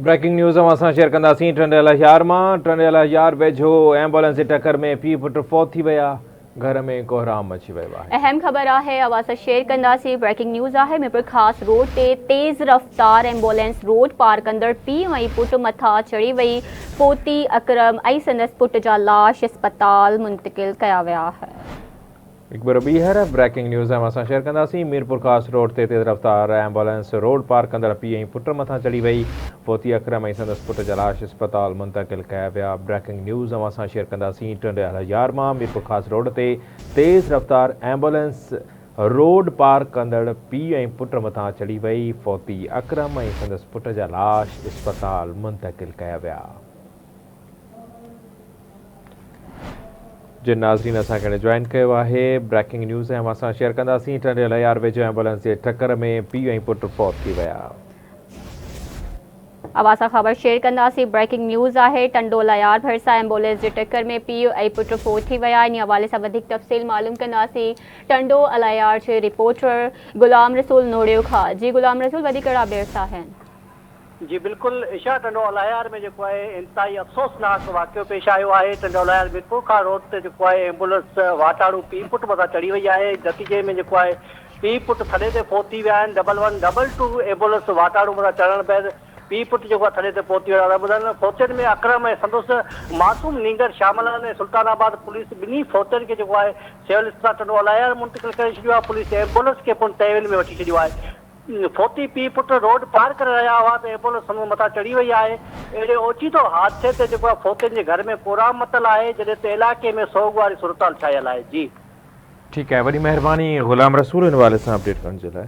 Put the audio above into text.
Breaking news اوهان سان share ڪنداسين ٽنڊي الهيار مان ٽنڊي الهيار ويجهو ايمبولينس جي ٽڪر ۾ پيء پٽ فوت ٿي ويا گهر ۾ ڪوهرام مچي ويو آهي. اهم خبر آهي اوهان سان شيئر ڪنداسين بريڪنگ نيوز آهي ميرپورخاص روڊ تي تيز رفتار ايمبولينس روڊ پار ڪندڙ پيء ۽ پٽ مٿان چڙهي وئي فوتي اڪرم ۽ سندس پٽ جا لاش اسپتال منتقل ڪيا ويا آهن. هڪ ڀيرو ٻيهر بريڪنگ نيوز اوهان سان شيئر ڪنداسين ميرپورخاص روڊ تي تيز رفتار ايمبولينس روڊ پار ڪندڙ پيء ۽ پٽ مٿان چڙهي وئي فوتي اڪرم ۽ سندس پٽ جا لاش اسپتال منتقل ڪيا ويا بريڪنگ نيوز اوهان سان شيئر ڪنداسين ٽنڊي الهيار مان ميرپورخاص روڊ تي تيز رفتار ايمبولينس روڊ پار ڪندڙ پيء ۽ پٽ مٿان چڙهي وئي فوتي اڪرم ۽ سندس پٽ جا لاش اسپتال منتقل ڪيا ويا. جن ناظرين اسان کي جوائن ڪيو آهي بريڪنگ نيوز ۽ اوهان سان شيئر ڪنداسين ٽنڊي الهيار ويجهو ايمبولينس جي ٽڪر ۾ پيء ۽ پٽ فوت ٿي ويا. اوهان سان خبر شيئر ڪنداسين بريڪنگ نيوز آهي ٽنڊو الهيار ڀرسان ايمبولينس جي ٽڪر ۾ پيء ۽ پٽ فوت ٿي ويا انهي حوالي سان وڌيڪ تفصيل معلوم ڪنداسين ٽنڊو الهيار جي رپورٽر غلام رسول نوڙيو کان جي غلام رسول وڌيڪ ڪهڙا اپڊيٽس آهن. جي بلڪل عشا ٽنڊو الهيار ۾ جيڪو آهي انتهائي افسوسناڪ واقعو پيش آيو آهي ٽنڊو الهيار ميرپورخاص روڊ تي جيڪو آهي ايمبولنس واٽاڙو پيء پٽ مٿان چڙهي وئي آهي نتيجي ۾ جيڪو آهي پيء پٽ ٿڏي تي فوت ٿي ويا آهن double one double two ambulance واٽاڙو مٿان چڙهڻ بعد پيء پٽ جيڪو آهي ٿڏي تي فوت ٿي ويا آهن ٻڌن فوتين ۾ اڪرم ۽ سندس معصوم نينگر شامل آهن ۽ سلطان آباد پوليس ٻنهي فوتين کي جيڪو آهي سول اسپتال ٽنڊو الهيار منتقل ڪري ڇڏيو آهي پوليس ايمبولنس کي پڻ تحويل ۾ وٺي ڇڏيو آهي. فوتي پيء پٽ روڊ پار ڪري رهيا هئا ته ايمبولنس سندن مٿان چڙهي وئي آهي. اهڙي اوچتو حادثي تي جيڪو آهي فوتين جي گهر ۾ ڪوهرام متل آهي جڏهن ته علائقي ۾ سوڳ واري صورتحال ڇانيل آهي. جي. ٺيڪ آهي وڏي مهرباني غلام رسول ان حوالي سان اپڊيٽ ڪرڻ جي لاء.